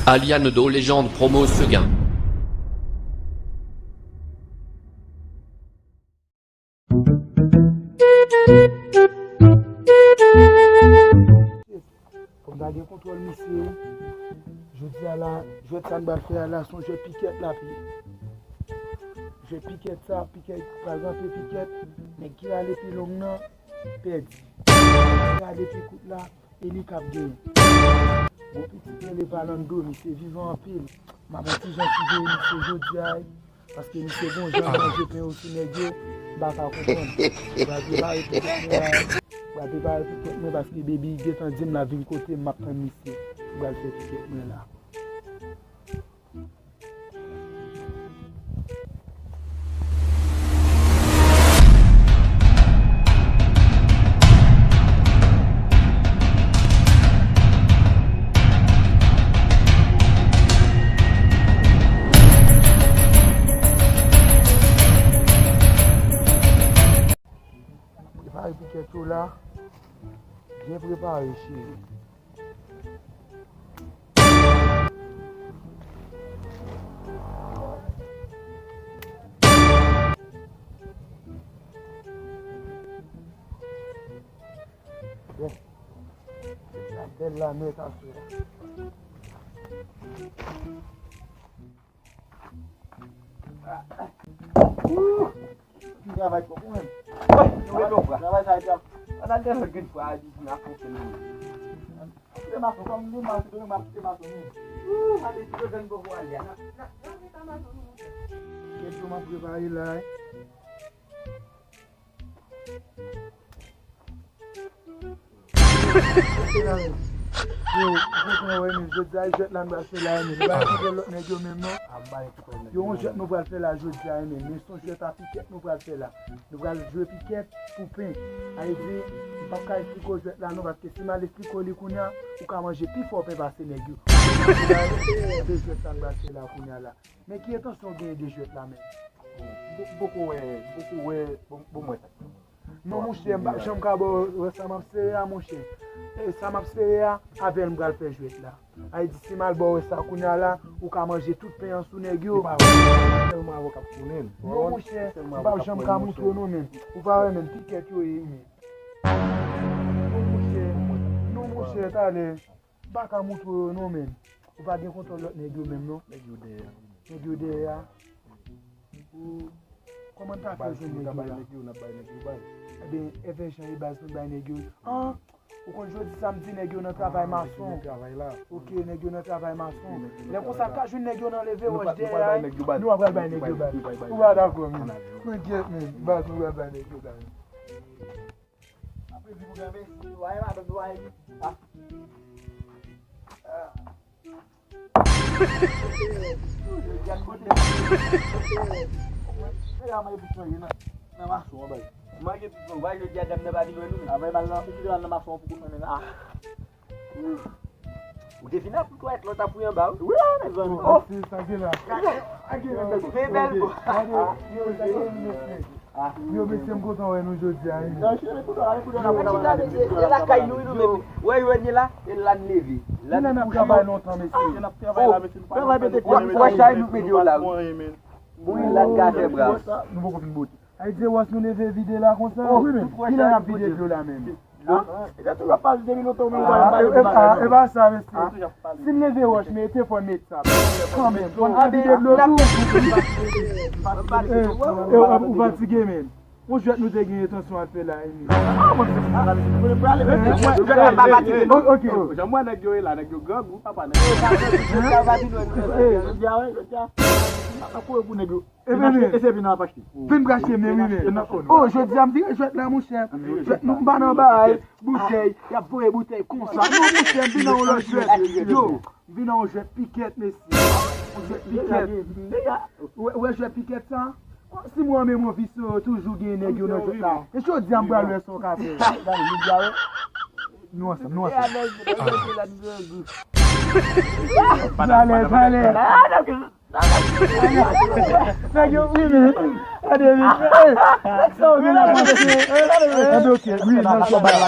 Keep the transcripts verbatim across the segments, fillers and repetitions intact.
Aliane de Légende Promo Seguin. Fò m ta gen kontwòl misye wi. Jodi a la, jwèt sa n pral fè a la, se yon jwèt pikèt l ap ye. Jwèt pikèt sa, pikèt pral rantre pikèt, nèg ki rale pi long nan, pèdi. Nèg ki rale pi kout la, e li k ap genyen. Bon, pitit rele Valando, misye vivan anpil. M ap yon ti jan siveye misye jodi a, paske misye gon jan manje pen yo sou nèg yo, m pa ka konprann. M pral prepare pikèt mwen la, m pral prepare pikèt mwen paske Baby gentan di m l ap vin kote m, m ap tann misye. M pral fè pikèt mwen la. Prepare pikèt yo la. Byen prepare, cheri. Bon. Sa bèl la nèt aswè a. Wouh! Travay twòp, wi, menm. Wi, nou gen bon bra. Travay sa, e ap. An al devan grenn fwa a, di, n ap fè l. Kite mason, kòm nou mason, nou ap kite mason, wi. Wouh, pa de ti jèn poko ale a. N ap, n ap, n ap kite mason, wi, monchè. Kèt yo m ap prepare la, wi. Yo, ou konprann wè menm, jodi a, jwèt la n pral fè la, menm. Nou pa gen kontwòl lòt nèg yo menm, non. Yo, yon jwèt nou pral fè la jodi a, menm. Men se yon jwèt a pikèt nou pral fè la. Nou pral jwe pikèt pou pen. Sa vle di, m p ap ka esplike w jwèt la, non, paske si m al esplike w li kounye a, ou ka manje pi fò pen pase nèg yo. Se jwèt sa n pral fè la kounye a la. Men ki entansyon w genyen de jwèt la menm? M poko wè, m poko wè, bon, bon, mwen sa. Non, monchè, m p ap janm ka ba w wè sa m ap sere a, monchè. E sa m ap sere a, avè l m pral fè jwèt la. Sa vle di, si m al ba w wè sa kounye a la, ou ka manje tout pen an sou nèg yo. Se pa vre, se sèlman avè w k ap konnen l. Non, monchè, m p ap janm ka montre w non, menm. Ou pa wè menm, pikèt yo ye, menm. Non, monchè, non, monchè, talè. M pa ka montre w yo non, menm. Ou pa gen kontwòl lòt nèg yo menm, non. Nèg yo dèyè a. Nèg yo dèyè a. Ou, kòman n ta fè jwenn nèg yo la? N ap bay nèg yo, n ap bay nèg yo, bay. Ebyen, Evè Jan e baz nou bay nèg yo. An, ou konn jodi samdi nèg yo nan travay mason. Nèg yo nan travay la. Ok, nèg yo nan travay mason. Lè konsa, ka jwenn nèg yo nan leve wòch dèyè a. Nou pral bay nèg yo, bay. Ou pa dakò, menm. Mwen gyèt, menm. Baz, nou pral bay nèg yo, bay. Apre di pou gran mesi, ou a ye madanm, ou a ye li. Ah. Ah. Gad kote. Se la mwen epi sonje nan, nan mason an bay. Mwen gen tout son, bay jodi a dam nan pa vin wè nou menm. Avè mal nan, ou kite mal nan mason an pou konnen menm. Ah. Ou te fin ap twalèt lòt ap wi anba wi. Wi, mezanmi. Oh, sa gen la. Sa gen la. Bèl bo. Yo, mesye, m kontan wè nou jodi a wi. Mwen chita, mesye, e lakay nou wi nou menm. Wè, jodi la, e la n leve. La n kouche. Travay lontan, mesye. Travay pete kò. Wè chay nou mete yo la wi. Bon, e la n ka fè bras. Nou poko fin bote. Ay, se wòch nou leve vide la konsa? Wi, men. Kilè n ap vide dlo la menm? E pa sa, mesye. Si m leve wòch, men e te fò n met sa. Kanmenm, fò n vide dlo tou. Ou fatige, menm. Yon jwèt nou te gen entansyon al fè la, e menm. Ok. Jan m wè nèg yo ye la, nèg yo grangou, papa, nèg yo. Ebyen, e se vin ap achte. Vin brache men wi men. Oh, jodi a m vire jwèt la, monchè. Jwèt nou, m pa nan bagay boutèy, y ap voye boutèy konsa. Non, monchè, m vin nan yon lòt jwèt. Yo, m vin nan yon jwèt pikèt, mesye. Yon jwèt pikèt. Ou wè, ou wè jwèt pikèt sa? Si mwen menm yon visye, toujou gen nèg yo nan jwèt la. E jodi a m pral wè sa w ka fè. Gade, jodi a wè. Nou ansanm, nou ansanm. Alèz, alèz. Nèg yo wi men. Gade men. Sa w gen la panse. Ebyen, ok. Wi, nan sou ba la.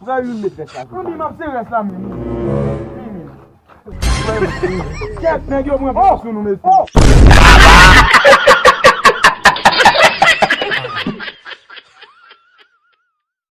Ou ka vin met rès la sou sa. Anpi m ap se rès la menm. Kèt nèg yo pran pye sou nou, mesye.